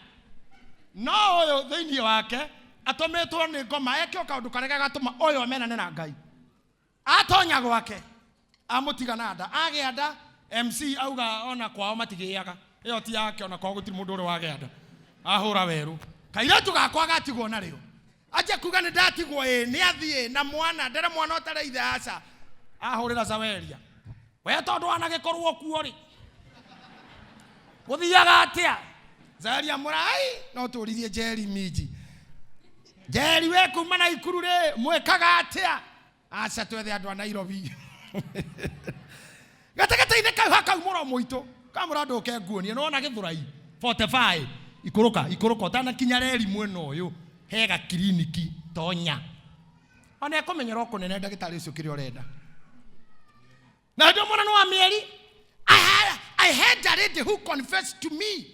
No ũyũ thĩinĩ wake atũmĩtwo nĩ ngoma eke o kaũndũ karĩa gagatũma ũyũ amenane na Ngai. Atonya gwake amũtiga na nda, agĩa nda. MC auga ona kwao matigĩaga, ĩyo ti yake, ona kwao gũtirĩ mũndũ ũrĩ wagĩa nda. Ahũra werũ kairĩtu gakwa gatigwo narĩo, anjia kuga nĩ ndatigwo, ĩ nĩ athiĩ na mwana, ndere mwana ũtarĩ ithe, aca. Ahũrĩra Zaweria, we tondũ wanagĩkorwo kuo rĩ, gũthiaga atĩa? Zaweria mũrai no tũririe Njeri minji. Njeri, we kuma na ikuru rĩ, mwĩkaga atĩa? Aca, twethe andũ a Nairobi. Gatagatĩ-inĩ kau hakau mũro mũitũ kamũra ndũke nguonie nĩwona Gĩthũrai 45, ikũrũka ikũrũka ũtanakinya reri mwena ũyũ he gakiriniki, tonya ona ekũmenyera ũkũnene ndagĩtarĩ ũcio kĩrĩa ũrenda. Na hĩndĩ ĩyo mwana nĩ wa mĩeri. I had a lady who confessed to me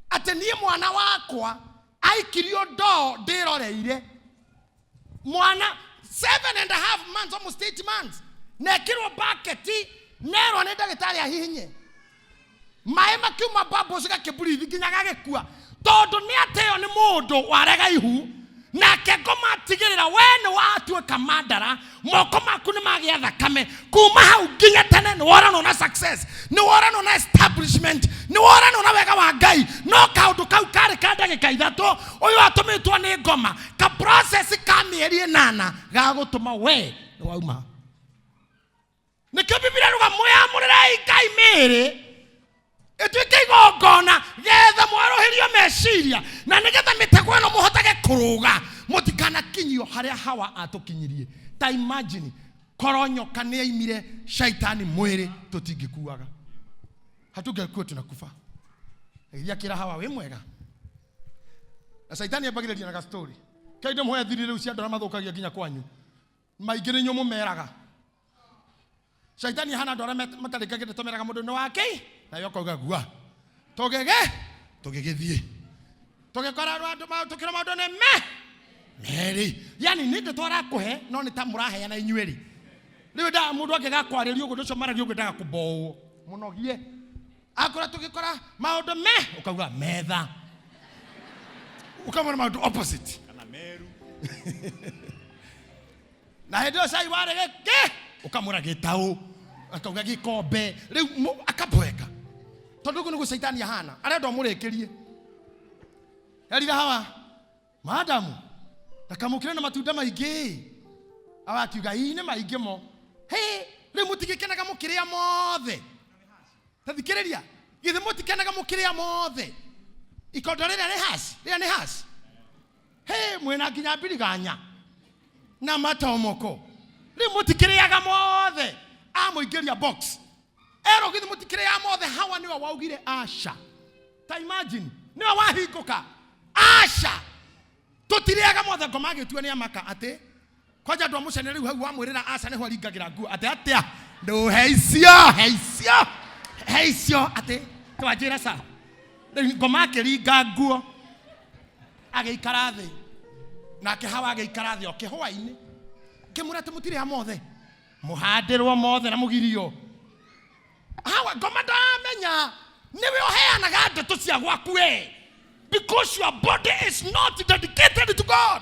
atĩ niĩ mwana wakwa aikirio ndoo ndĩroreire, mwana 7.5 months, almost 8 months, na ekĩrwo baketi, nerwo nĩ ndagĩtarĩ ahihinye. Maĩ makiuma bubbles gakĩburithi nginya gagĩkua. Tondũ nĩ atĩo nĩ mũndũ warega ihu nake ngoma atigĩrĩra we nĩ watuĩka mandara moko maku nĩ magĩa thakame kuma hau nginya tene nĩ woranwo na success nĩ woranwo na establishment nĩ woranwo na wega wa ngai no kaũndũ kau karĩ ka ndagĩka ithatũ ũyũ atũmĩtwo nĩ ngoma ka process ka mĩeri ĩnana ga gũtũma we nĩ wauma nĩkĩo bibilia ruga mwĩamũrĩrei ngai mĩĩrĩ ĩtuĩke igongona getha mwarũhĩrio meciria na nĩgetha mĩtego ĩno mũhotage kũrũga mũtikanakinyio harĩa hawa atũkinyirie ta imagine korwo nyoka nĩ yaimire shaitani mwĩrĩ tũtingĩkuaga hatungekuwa tunakufa agĩthiĩ akĩra hawa wĩ mwega na shaitani ambagĩrĩria na gastori kĩu ndĩmũhe thiri rĩu cia andũ arĩa mathũkagia nginya kwanyu maingĩ nĩ inyuĩ mũmeraga shaitani hana andũ arĩa matarĩkagia ndeto meraga mũndũ nĩ wake nawe ũkauga gua tũgĩgĩ tũgĩgĩthiĩ tũgĩkora andũ tũkĩra maũndũ nĩ me merĩ yani nĩ ndeto arakũhe no nĩ ta mũraheana inyuĩ rĩu nda mũndũ angĩgakwarĩria ũguo ũcio maragia ũguo endaga kũmbowo mũnogie akora tũgĩkora maũndũ me ũkauga metha ũkamwĩra maũndũ opposite Kana meru. Na hĩndĩ ĩyo cai warĩ gĩkĩ ũkamwĩra gĩtaũ akauga gĩkombe rĩu akabweka tondũ ũguo nĩguo caitani ahana arenda ũmũrĩkĩrie erire hawa madamu ndakamũkĩre na matunda maingĩ awa akiuga ii nĩ maingĩ mo hĩ rĩu mũtigĩkenaga mũkĩrĩa mothe ta thikĩrĩria githĩ mũtikenaga mũkĩrĩa mothe ikondo rĩrĩa nĩ haci rĩrĩa nĩ haci hĩ mwĩna nginya mbiriganya na matomoko rĩu mũtikĩrĩaga mothe amũingĩria box erwo githĩ mũtikĩrĩaga mothe hawa nĩwe waugire aca ta imagine nĩwe wahingũka aca tũtirĩaga mothe ngoma agĩtua nĩ amaka atĩ kwanja andũ a mũcene rĩu hau wamwĩrĩra aca nĩho aringagĩra nguo atĩ atĩa ndũhe icio he icio he icio atĩ twanjĩra ca rĩu ngoma akĩringa nguo agĩikara thĩ nake hawa agĩikara thĩ o kĩhũa-inĩ ngĩmwĩra atĩ mũtirĩa mothe mũhandĩrwo mothe na mũgirio hawa ngoma ndamenya nĩwe ũheanaga ndeto cia gwaku we because your body is not dedicated to God.